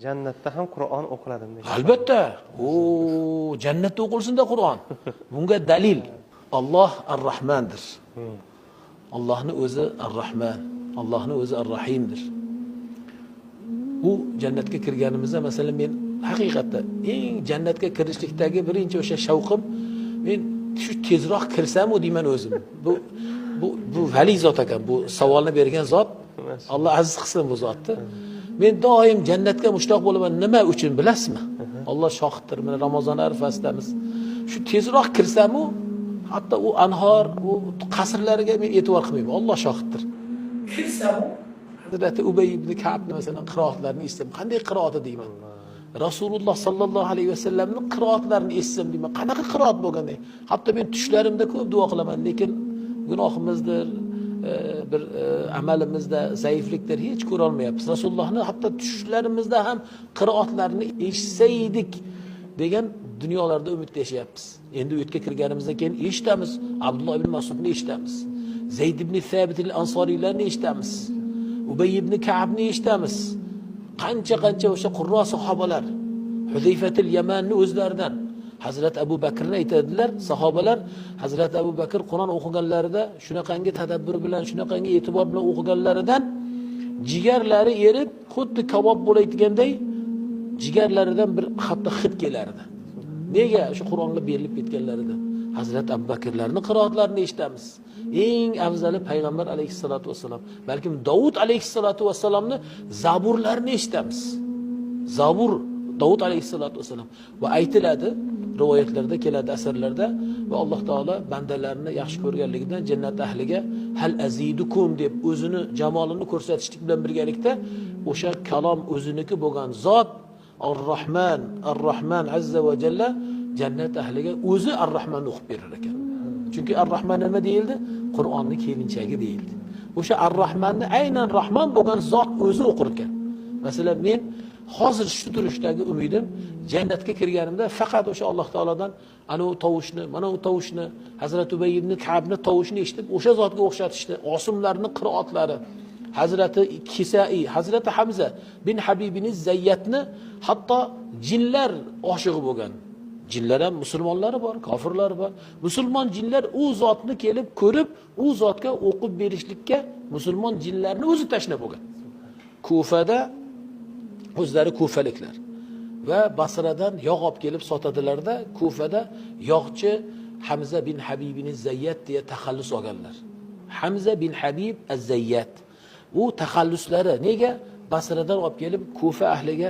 Jannatda ham Qur'on o'qiladimi degan. Albatta. U jannatda o'qilsin-da Qur'on. Bunga dalil Alloh Ar-Rahmandir. Allohni o'zi Ar-Rahman, Allohni o'zi Ar-Rahimdir. U jannatga kirganimizda, masalan, men haqiqatda eng jannatga kirishlikdagi birinchi o'sha shavqim, men shu tezroq kirsamu deyman o'zim. Bu vali zot ekan, bu savolni bergan zot, Alloh aziz qilsin bu zotni. Men doim jannatga mushtoq bo'laman. Nima uchun bilasizmi? Alloh shohiddir. Mana Ramazon arafasidamiz. Shu tezroq kirsamu, hatto u anhor, u qasrlariga men e'tibor qilmayman. Alloh shohiddir. Kirsamu, Hazrati Ubay ibn Ka'bni masalan qiroatlarini eshitsam, qanday qiroati deyman. Rasululloh sallallohu alayhi vasallamning qiroatlarini eshitsam deyman, qanaqa qiroat bo'lgan deyman. Hatto men tushlarimda ko'p duo qilaman, lekin gunohimizdir, bir amalimizda zaiflikdir, hech ko'ra olmayapmiz. Rasulullohni hatto tushlarimizda ham qiroatlarini eshitsaydik degan dunyolarda umidda yashayapmiz. Endi u yerga kirganimizdan keyin eshitamiz, Abdulloh ibn Mas'udni eshitamiz. Zayd ibn Sabit al-Ansoriylarni eshitamiz. Ubay ibn Ka'bni eshitamiz. Qancha-qancha o'sha qurro sahobalar, Huzayfatul Yamanni o'zlaridan Hazrat Abu Bakrni aytadilar sahobalar, Hazrat Abu Bakr Qur'on o'qiganlarida shunaqangi tadabbur bilan, shunaqangi e'tibor bilan o'qiganlaridan jigarlari erib, xuddi kabob bo'layotganday jigarlaridan bir hatto hid kelardi. Nega? Shu Qur'onga berilib ketganlaridan. Hazrat Abu Bakrlarning qiroatlarini eshitamiz. Eng afzali payg'ambar alayhissalatu vassalam, balkim Davud alayhissalatu vassalamni zaburlarini eshitamiz. Zabur Davud alayhissalatu vassalam va aytiladi, rivoyatlarda keladi, asarlarda va Alloh taolo bandalarini yaxshi ko'rganligidan jannat ahliga hal azidukum deb o'zini jamolini ko'rsatishlik bilan birgalikda o'sha kalom o'ziniki bo'lgan zot Ar-Rahman, Ar-Rahman azza va jalla jannat ahliga o'zi Ar-Rahmanni o'qib berar ekan. Chunki Ar-Rahman nima deyildi? Qur'onning kelinchagi deyildi. O'sha Ar-Rahmanni aynan Rahman bo'lgan zot o'zi o'qir ekan. Masalan, men hozir shu turishdagi umidim jannatga kirganimda faqat o'sha Alloh taolodan ana u tovushni, mana u tovushni, Hazrat Ubay ibn Ka'bni tovushini eshitib, o'sha zotga o'xshatishni, osimlarning qiroatlari, Hazrati Kisai, Hazrati Hamza bin Habibini Zayyatni hatto jinlar oshig'i bo'lgan. Jinlar ham musulmonlari bor, kofirlari bor. Musulmon jinlar u zotni kelib ko'rib, u zotga o'qib berishlikka musulmon jinlarni o'zi tashna bo'lgan. Kufada o'zlari kufaliklar va Basradan yog' olib kelib sotadilarda, Kufada yog'chi Hamza bin Habibini Zayyat deya taxallus olganlar. Hamza bin Habib az-Zayyat. U taxalluslari nega Basradan olib kelib Kufa ahliga